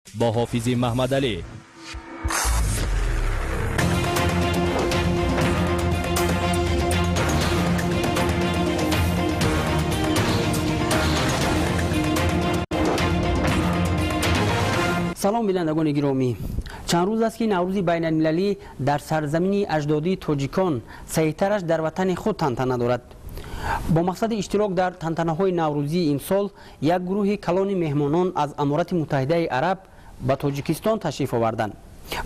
Бо Ҳофизи Маҳмадалӣ. Салом, бинандагони гиромӣ. Чанд рӯз аст, ки Наврӯзи байналмилалӣ дар сарзамини аҷдодии тоҷикон, саҳиҳтараш дар ватани худ, тантана дорад. Бо мақсади иштирок дар тантанаҳои наврӯзии имсол як гурӯҳи калони меҳмонон аз Аморати Муттаҳидаи Араб ба Тоҷикистон ташриф оварданд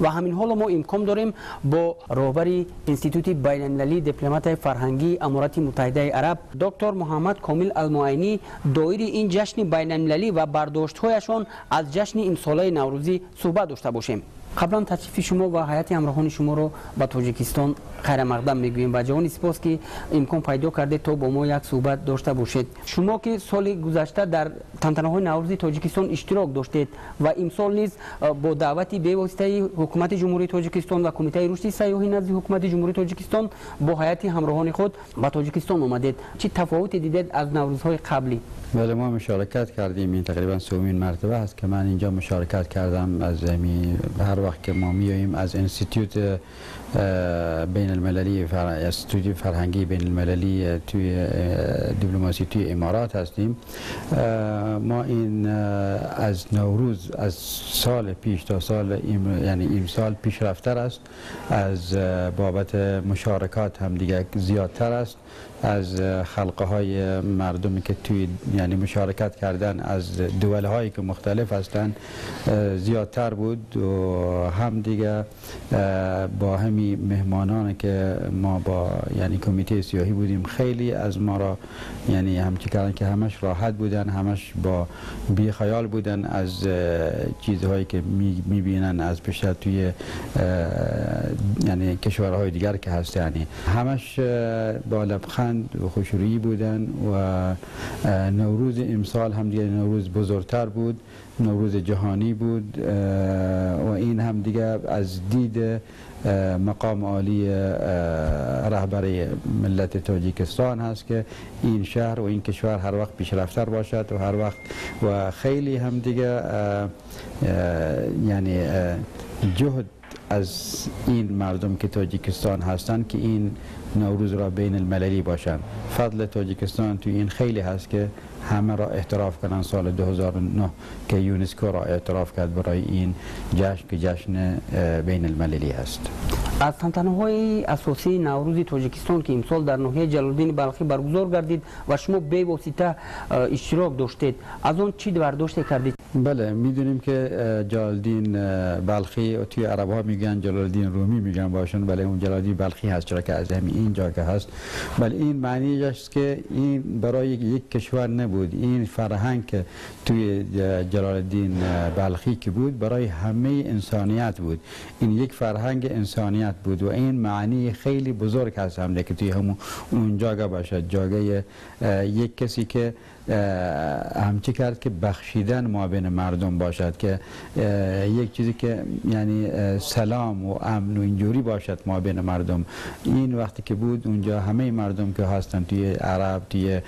ва ҳамин ҳоло мо имкон дорем бо роҳбари Институти байналмилалии дипломатияи фарҳангии Аморати Муттаҳидаи Араб, доктор Муҳаммад Комил Алмуайнӣ, доири ин ҷашни байналмилалӣ ва бардоштҳояшон аз ҷашни имсолаи наврӯзӣ суҳбат дошта бошем. Қаблан ташрифи шумо ва ҳайати ҳамроҳони шуморо ба Тоҷикистон хайрамақдам мегӯем ва ҷавони сипос, ки имкон пайдо кардед, то бо мо як суҳбат дошта бошед. Шумо, ки соли гузашта дар тантанаҳои Наврӯзи Тоҷикистон иштирок доштед ва имсол низ бо даъвати бевоситаи Ҳукумати Ҷумҳурии Тоҷикистон ва Кумитаи рушди сайёҳӣ назди Ҳукумати Ҷумҳурии Тоҷикистон бо ҳайати ҳамроҳони худ ба Тоҷикистон омадед, чӣ тафовуте дидед аз наврӯзҳои қаблӣ? بله، ما مشارکت کردیم. این تقریبا سومین مرتبه هست که من اینجا مشارکت کردم. از هر وقت که ما میاییم از انستیتوت بین المللی، انستیتوت فرهنگی بین المللی توی دیپلماسی توی امارات هستیم. ما این از نوروز از سال پیش تا سال، یعنی امسال پیشرفتر است. از بابت مشارکات هم دیگه زیادتر است. از خلقه های مردمی که توی یعنی مشارکت کردن از دول هایی که مختلف هستند زیادتر بود و هم دیگه با همی مهمانان که ما با یعنی کمیته سیاهی بودیم، خیلی از ما را یعنی همچی کردن که همش راحت بودن، همش با بی خیال بودن از چیزهایی که میبینن از پیش توی یعنی کشورهای دیگر که هست. یعنی همش با لبخند و خوشرویی بودن و نوروز امسال هم دیگه نوروز بزرگتر بود، نوروز جهانی بود و این هم دیگه از دید مقام عالی رهبر ملت تاجیکستان هست که این شهر و این کشور هر وقت پیشرفتر باشد و هر وقت و خیلی هم دیگه یعنی جهد از این مردم که تاجیکستان هستند که این نوروز را بین المللی باشند. فضل تاجیکستان توی این خیلی هست که همه را اعتراف کنن. سال 2009 که یونسکو را اعتراف کرد برای این جشن که جشن بین المللی هست. Аз тантанаҳои асосии Наврӯзи Тоҷикистон, ки имсол дар ноҳияи Ҷалолиддини Балхӣ баргузор гардид ва шумо бевосита иштирок доштед, аз он чӣ бардоште кардед? بله، میدونیم که جلالدین بلخی، توی عرب ها میگن جلالدین رومی میگن باشون، ولی اون جلالدین بلخی هست، چرا که از همین اینجا که هست. ولی این معنی است که این برای یک کشور نبود. این فرهنگ که توی جلالدین بلخی که بود برای همه انسانیت بود. این یک فرهنگ انسانیت بود و این معنی خیلی بزرگ هست هم که توی همون اونجا باشد، جاگه یک کسی که همچی کرد که بخشیدن ما بین مردم باشد، که یک چیزی که یعنی سلام و امن و اینجوری باشد ما بین مردم. این وقتی که بود اونجا همه مردم که هستن توی عرب، توی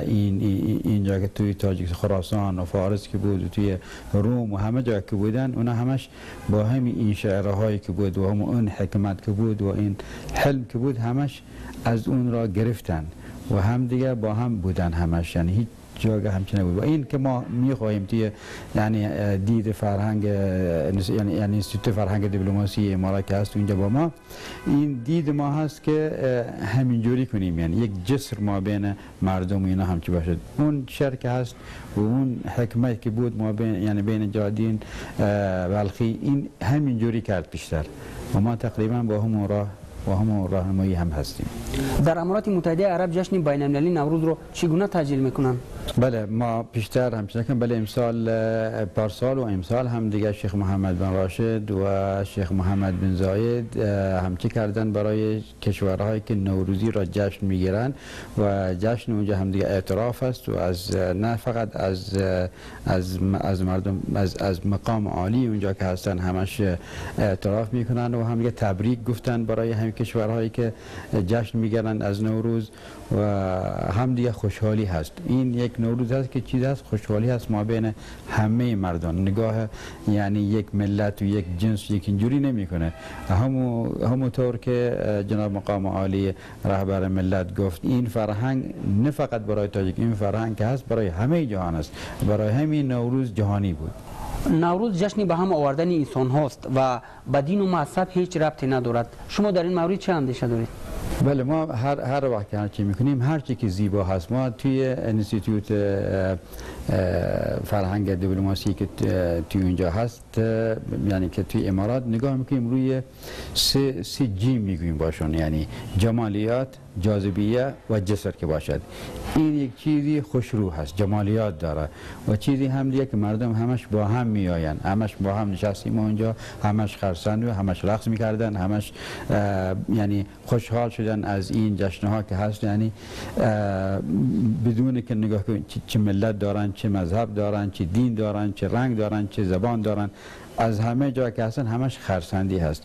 این اینجا که توی تاجیک، خراسان و فارس که بود و توی روم و همه جا که بودن، اونا همش با همین این شعرهایی که بود و هم اون حکمت که بود و این حلم که بود، همش از اون را گرفتن و هم دیگه با هم بودن همش. یعنی هیچ جاگه همچنین بود و این که ما میخواهیم توی یعنی دید فرهنگ، یعنی انستیتوت فرهنگ دیپلماسی امارات که هست اونجا با ما، این دید ما هست که همینجوری کنیم، یعنی یک جسر ما بین مردم و اینا همچی باشد. اون شرک هست و اون حکمت که بود ما بین یعنی بین جادین بلخی، این همینجوری کرد بیشتر و ما تقریبا با همون راه و همون راهنمایی هم هستیم. در امارات متحده عرب جشن بین‌المللی نوروز رو چگونه تجلیل میکنند؟ بله، ما پیشتر همچنین، بله، امسال، پارسال و امسال هم دیگه شیخ محمد بن راشد و شیخ محمد بن زاید همچی کردن برای کشورهایی که نوروزی را جشن میگیرن و جشن اونجا هم دیگه اعتراف است و از نه فقط از مردم، از مقام عالی اونجا که هستن همش اعتراف میکنن و هم دیگه تبریک گفتن برای هم کشورهایی که جشن میگیرن از نوروز و هم دیگه خوشحالی هست. این یک یک نوروز هست که چیز هست، خوشحالی هست ما بین همه مردان. نگاه یعنی یک ملت و یک جنس یک اینجوری نمیکنه. همونطور که جناب مقام عالی رهبر ملت گفت این فرهنگ نه فقط برای تاجیک، این فرهنگ که هست برای همه جهان است. برای همین نوروز جهانی بود. نوروز جشن به هم آوردن انسان هاست و به دین و مذهب هیچ ربطی ندارد. شما در این مورد چه اندیشه دارید؟ بله، ما هر وقت که هرچی میکنیم، هرچی که زیبا هست، ما توی انستیتوت فرهنگ دیپلماسی که توی اونجا هست، یعنی که توی امارات نگاه میکنیم روی سه جیم میگوییم باشون، یعنی جمالیات، جاذبیه و جسر که باشد. این یک چیزی خوشرو هست، جمالیات داره و چیزی هم دیگه که مردم همش با هم میآیند، همش با هم نشستیم اونجا، همش خرسند و همش رقص میکردن، همش یعنی خوشحال شدن از این جشنها که هست، یعنی بدون که نگاه کنیم چه ملت دارن، چه مذهب دارن، چه دین دارن، چه رنگ دارن، چه زبان دارن، از همه جا که هستن همش خرسندی هست.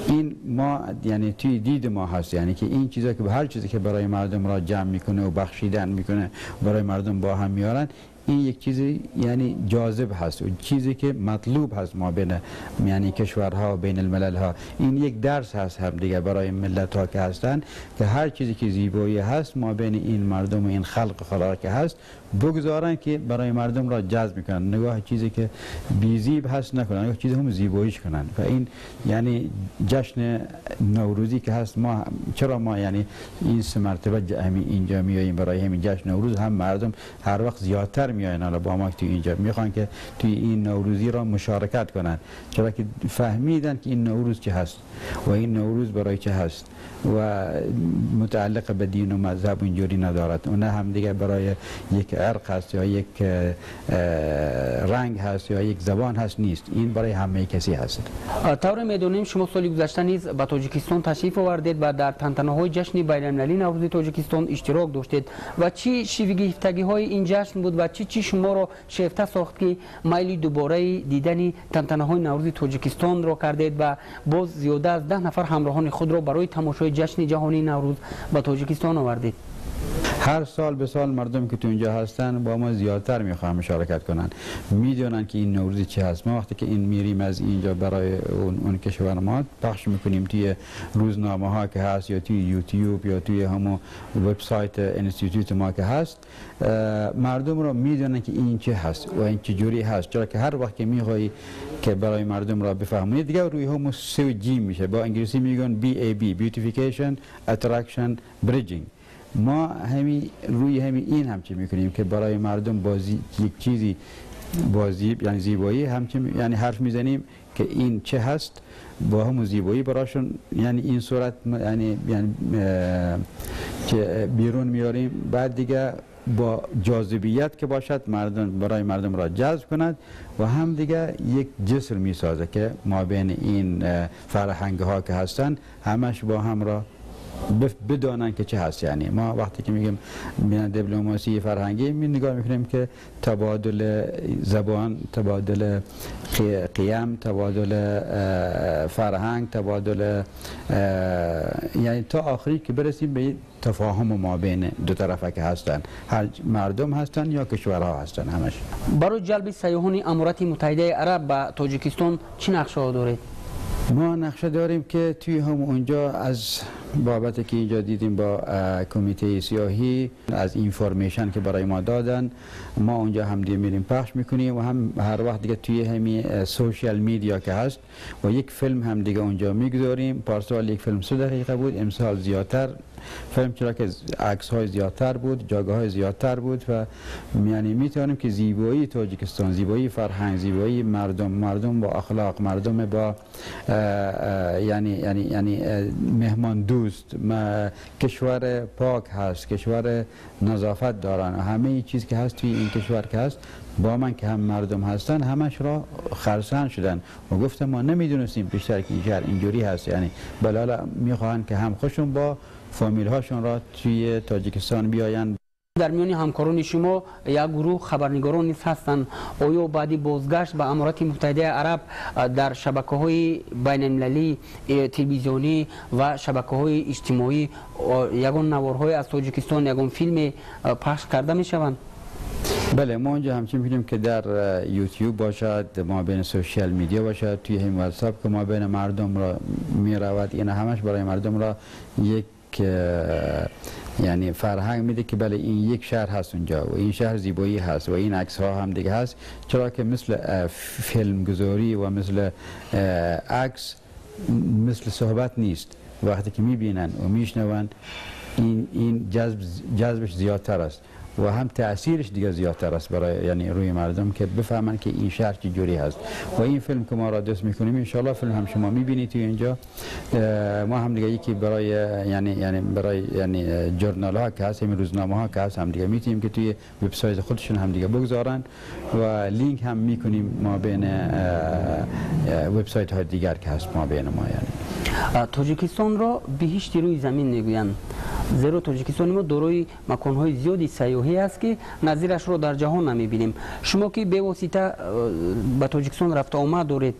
این ما یعنی توی دید ما هست، یعنی که این چیزا که هر چیزی که برای مردم را جمع میکنه و بخشیدن میکنه، برای مردم با هم میارن، این یک چیزی یعنی جاذب هست و چیزی که مطلوب هست ما بین یعنی کشورها و بین الملل ها. این یک درس هست هم دیگه برای ملت ها که هستن که هر چیزی که زیبایی هست ما بین این مردم و این خلق خدا که هست بگذارن که برای مردم را جذب میکنن، نگاه چیزی که بیزیب هست نکنن، نگاه چیزی هم زیباییش کنن. و این یعنی جشن نوروزی که هست، ما چرا ما یعنی این سه مرتبه همین اینجا میاییم برای همین جشن نوروز، هم مردم هر وقت زیادتر میاین حالا با ما توی اینجا میخوان که توی این نوروزی را مشارکت کنن، چرا که فهمیدن که این نوروز چه هست و این نوروز برای چه هست و متعلق به دین و مذهب اینجوری ندارد، و نه هم دیگه برای یک عرق هست یا یک رنگ هست یا یک زبان هست، نیست، این برای همه کسی هست. طور میدونیم شما سال گذشته نیز به تاجیکستان تشریف آوردید و در تنتنه‌های جشن بین‌المللی نوروز تاجیکستان اشتراک داشتید و چی شیوگیفتگی‌های این جشن بود و چی شما را شیفته ساخت که میل دوباره دیدن تنتنه‌های نوروز تاجیکستان را کردید و باز زیاده از 10 نفر همراهان خود را برای تماشای جشن جهانی نوروز به تاجیکستان آوردید؟ هر سال به سال مردم که تو اینجا هستن با ما زیادتر میخوان مشارکت کنن، میدونن که این نوروز چی هست. ما وقتی که این میریم از اینجا برای اون کشور ما پخش میکنیم توی روزنامه ها که هست یا توی یوتیوب یا توی همون وبسایت انستیتوت ما که هست، مردم رو میدونن که این چه هست و این چه جوری هست. چرا که هر وقت که میخوای که برای مردم را بفهمونی دیگه روی همون سه جی میشه، با انگلیسی میگن BAB، Beautification Attraction Bridging. ما همین روی همین این همچی میکنیم که برای مردم بازی یک چیزی بازی یعنی زیبایی همچی یعنی حرف میزنیم که این چه هست با همون زیبایی براشون، یعنی این صورت یعنی که بیرون میاریم. بعد دیگه با جاذبیت که باشد مردم برای مردم را جذب کند و هم دیگه یک جسر میسازه که ما بین این فرهنگ ها که هستن همش با هم را بدانن که چه هست. یعنی ما وقتی که میگیم دیپلماسی فرهنگی می نگاه میکنیم که تبادل زبان، تبادل قیم، تبادل فرهنگ، تبادل یعنی تا آخری که برسیم به تفاهم ما بین دو طرفه که هستن، هر مردم هستن یا کشورها هستن. همش برای جلب سیاحان امارات متحده عرب به تاجیکستان چی نقشه دارید؟ ما نقشه داریم که توی هم اونجا از بابت که اینجا دیدیم با کمیته سیاهی از information که برای ما دادن، ما اونجا هم دیگه میریم پخش میکنیم و هم هر وقت دیگه توی همین social media که هست و یک فیلم هم دیگه اونجا میگذاریم. پارسال یک فیلم 3 دقیقه بود، امسال زیادتر فیلم، چرا که عکس های زیادتر بود، جاگاه های زیادتر بود و یعنی میتونیم که زیبایی تاجیکستان، زیبایی فرهنگ، زیبایی مردم، مردم با اخلاق، مردم با یعنی یعنی یعنی مهمان دوست، کشور پاک هست، کشور نظافت دارن و همه چیز که هست توی این کشور که هست با من که هم مردم هستن همش را خرسند شدن و گفتم ما نمیدونستیم بیشتر که این شهر اینجوری هست. یعنی بلالا میخواهن که هم خوشون با فامیل هاشون را توی تاجیکستان بیاین. در میان همکاران شما یک گروه خبرنگاران نیز هستند. آیا بعد بازگشت به امارات متحده عرب در شبکه‌های بین‌المللی تلویزیونی و شبکه‌های اجتماعی یگان نوارهای از تاجیکستان، یگان فیلم پخش کرده میشوند؟ بله، ما اونجا همچین می‌بینیم که در یوتیوب باشد، ما بین social media باشد، توی هم واتساپ که ما بین مردم را میرود، این همش برای مردم را یک یعنی فرهنگ میده که بله این یک شهر هست اونجا و این شهر زیبایی هست و این عکس ها هم دیگه هست، چرا که مثل فیلم گذاری و مثل عکس مثل صحبت نیست. وقتی که میبینن و میشنون این جذبش زیادتر است و هم تاثیرش دیگه زیادتر است برای یعنی روی مردم که بفهمن که این شهر چه جوری هست. و این فیلم که ما را دوست میکنیم ان شاء الله فیلم هم شما میبینید توی اینجا، ما هم دیگه یکی برای یعنی برای یعنی journal ها که هست، همین روزنامه ها که هست، هم دیگه میتونیم که توی وبسایت خودشون هم دیگه بگذارن و لینک هم میکنیم ما بین وبسایت های دیگر که هست ما بین ما. یعنی тоҷикистонро биҳишти рӯи замин мегӯянд, зеро тоҷикистони мо дорои маконҳои зиёди сайёҳӣ аст, ки назирашро дар ҷаҳон намебинем. Шумо ки бевосита ба Тоҷикистон рафта омад доред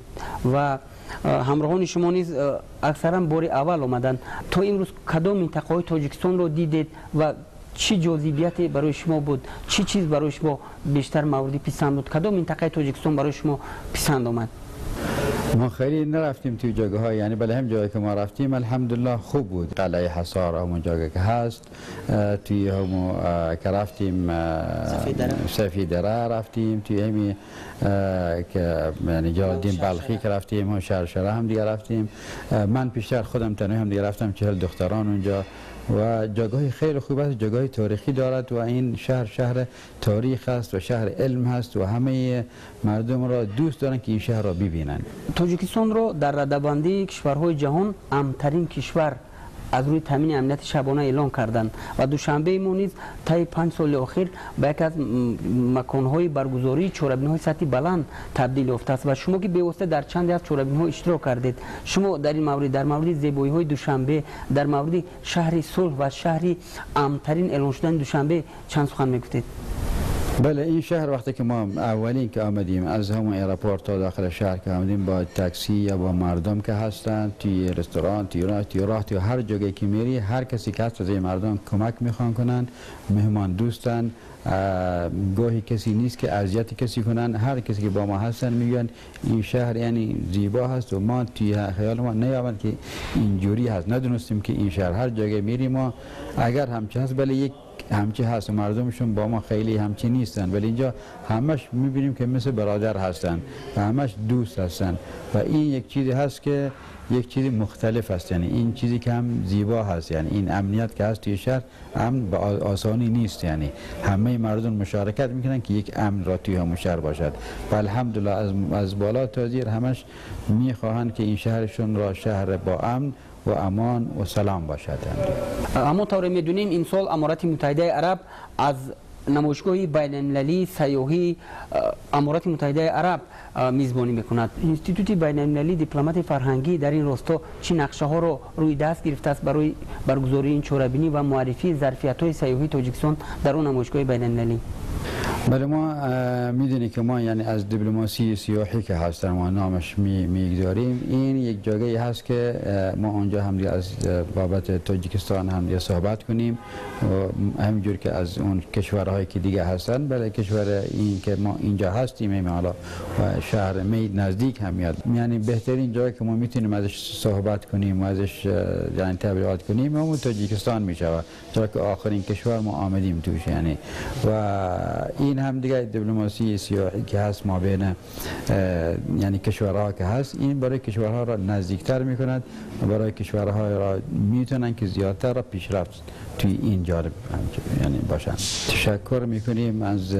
ва ҳамроҳони шумо низ аксаран бори аввал омаданд, то имрӯз кадом минтақаҳои тоҷикистонро дидед ва чӣ ҷозибияте барои шумо буд, чӣ чиз барои шумо бештар мавриди писанд буд, кадом минтақаи тоҷикистон барои шумо писанд омад? ما خیلی نرفتیم توی جاگه های، یعنی بله هم جایی که ما رفتیم الحمدلله خوب بود. قلعه حصار همون جاگه که هست، توی همون که رفتیم سفید دره رفتیم، توی همی که یعنی جلالدین بلخی که رفتیم، هم شهر هم دیگه رفتیم. من پیشتر خودم تنها هم دیگه رفتم، 40 دختران اونجا و جاگاه خیلی خوب است، جاگاه تاریخی دارد و این شهر شهر تاریخ است و شهر علم هست و همه مردم را دوست دارن که این شهر را ببینن. тоҷикистонро дар радабандии кишварҳои ҷаҳон амнтарин кишвар аз рӯи таъмини амнияти шабона эълон карданд ва душанбеи мо низ таи 5 соли охир ба яке аз маконҳои баргузории чорабиниҳои сатҳи баланд табдил ёфтааст ва шумо ки бевосита дар чанде аз чорабиниҳо иштирок кардед, шумо дар ин маврид, дар мавриди зебоиҳои душанбе, дар мавриди шаҳри сулҳ ва шаҳри амнтарин эълон шудани душанбе чанд сухан мегуфтед? بله، این شهر وقتی که ما اولین که آمدیم از همون airport تا داخل شهر که آمدیم با تاکسی یا با مردم که هستن توی رستوران، توی راه، توی راه، توی هر جایی که میری، هر کسی که هست از مردم کمک میخوان کنن، مهمان دوستن، گاهی کسی نیست که اذیت کسی کنن، هر کسی که با ما هستن میگن این شهر یعنی زیبا هست و ما توی خیال ما نیامد که اینجوری هست، ندونستیم که این شهر هر جایی میریم ما اگر همچه هست بله یک همچه هست و مردمشون با ما خیلی همچه نیستن، ولی اینجا همش میبینیم که مثل برادر هستن و همش دوست هستن و این یک چیزی هست که یک چیزی مختلف هست، یعنی این چیزی که هم زیبا هست، یعنی این امنیت که هست توی شهر امن به آسانی نیست، یعنی همه مردم مشارکت میکنن که یک امن را توی همون شهر باشد و الحمدلله از بالا تا زیر همش میخواهند که این شهرشون را شهر با امن و امان و سلام باشد. ҳамон тавре медонем, имсол Аморати Муттаҳидаи Араб аз намоишгоҳи байналмилалии сайёҳии Аморати Муттаҳидаи Араб мизбонӣ мекунад. Институти байналмилалии дипломатии фарҳангӣ дар ин росто чӣ нақшаҳоро рӯи даст гирифтааст барои баргузории ин чорабинӣ ва муаррифии зарфиятҳои сайёҳии Тоҷикистон дар он намоишгоҳи байналмилалӣ? بله، ما میدونی که ما یعنی از دیپلماسی سیاحی که هستن ما نامش میگذاریم، این یک جاگهی هست که ما آنجا هم دیگه از بابت تاجیکستان هم دیگه صحبت کنیم و همینجور که از اون کشورهایی که دیگه هستن، بله کشور این که ما اینجا هستیم همین حالا و شهر می نزدیک هم میاد، یعنی بهترین جایی که ما میتونیم ازش صحبت کنیم و ازش یعنی تبلیغات کنیم همون تاجیکستان میشود، چرا که آخرین کشور ما آمدیم توش، یعنی و این هم دیگه دیپلماسی سیاحی که هست ما بین یعنی کشورها که هست، این برای کشورها را نزدیکتر میکند و برای کشورها را میتونن که زیادتر را پیشرفت توی این جانب یعنی باشن. تشکر میکنیم از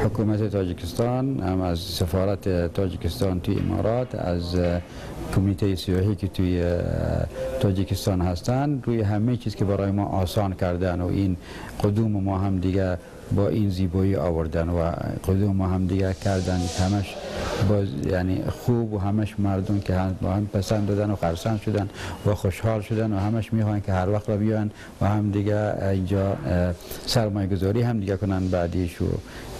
حکومت تاجیکستان، هم از سفارت تاجیکستان توی امارات، از کمیته سیاحی که توی تاجیکستان هستند، روی همه چیز که برای ما آسان کردن و این قدوم ما هم دیگه با این زیبایی آوردن و قدوم ما هم دیگه کردن، همش باز یعنی خوب و همش مردم که هم با هم پسند دادن و خرسند شدن و خوشحال شدن و همش میخوان که هر وقت را بیان و هم دیگه اینجا سرمایه گذاری هم دیگه کنن بعدیش و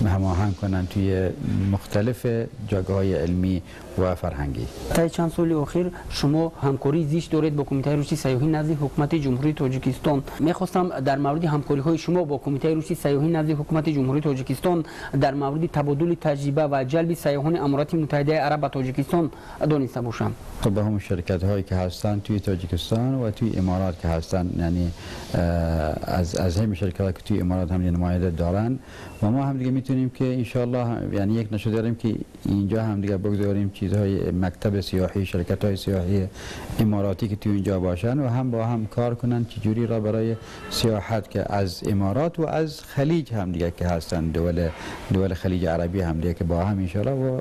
هماهنگ کنن توی مختلف جاگه های علمی و فرهنگی. طی چند سال اخیر شما همکاری زیش دارید با کمیته رشد سیاحی نزد حکومت جمهوری تاجیکستان. میخواستم در مورد همکاری های شما با کمیته رشد سیاحی نزد حکومت جمهوری تاجیکستان در مورد تبادل تجربه و جلب سیاحان امارات متحده عرب به تاجیکستان دانسته باشم. خب به همون شرکت هایی که هستن توی تاجیکستان و توی امارات که هستن، یعنی از همین شرکت ها که توی امارات هم نماینده دارن و ما هم دیگه میتونیم که ان شاء الله یعنی یک نشه داریم که اینجا هم دیگه بگذاریم چیزهای مکتب سیاحی، شرکت های سیاحی اماراتی که توی اینجا باشن و هم با هم کار کنن چجوری را برای سیاحت که از امارات و از خلیج هم دیگه که هستن، دول خلیج عربی هم دیگه که با هم ان شاء الله و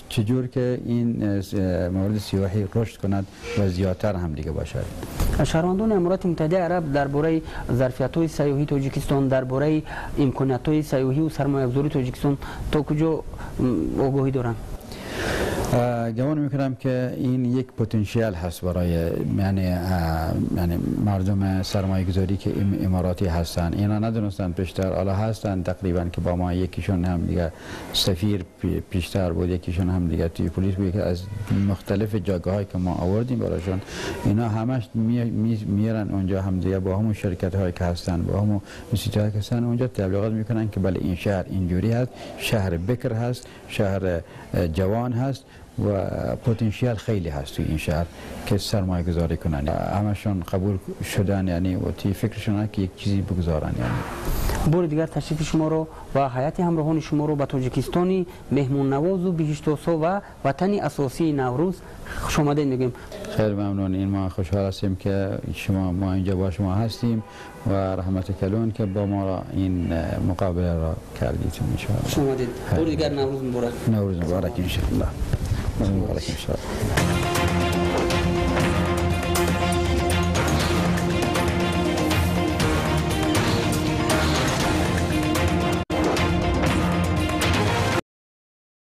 چجور که این مورد سیاحی رشد کند و زیادتر هم دیگه باشد. شهروندان امارات متحده عرب درباره ظرفیت‌های سیاحی تاجیکستان، درباره امکانات‌های سیاحی و سرمایه‌گذاری تاجیکستان تا کجا آگاهی دارند؟ گمان میکنم که این یک پتانسیل هست برای یعنی مردم سرمایه گذاری که اماراتی هستن. اینا ندونستن پیشتر، حالا هستن تقریبا که با ما یکیشون هم دیگه سفیر پیشتر بود، یکیشون هم دیگه توی پلیس بود که از مختلف جاگاهایی که ما آوردیم براشون، اینا همش میرن اونجا هم دیگه با همون شرکت هایی که هستن، با همون سیت‌هایی که هستن اونجا تبلیغات میکنن که بله این شهر اینجوری هست، شهر بکر هست، شهر جوان هست و پتانسیل خیلی هست توی این شهر که سرمایه گذاری کنن. همشون قبول شدن، یعنی و توی فکرشون که یک چیزی بگذارن. یعنی بار دیگر تشریف شما رو و حیات همراهان شما رو به تاجیکستانی مهمون نواز و بهشت‌آسا و وطن اساسی نوروز خوش آمدید میگیم. خیلی ممنون. این ما خوشحال هستیم که شما ما اینجا با شما هستیم و رحمت کلون که با ما را این مقابله را کردید. ان شاء الله خوش آمدید. بار دیگر نوروز مبارک. نوروز مبارک ان شاء الله. مبارک ان شاء الله.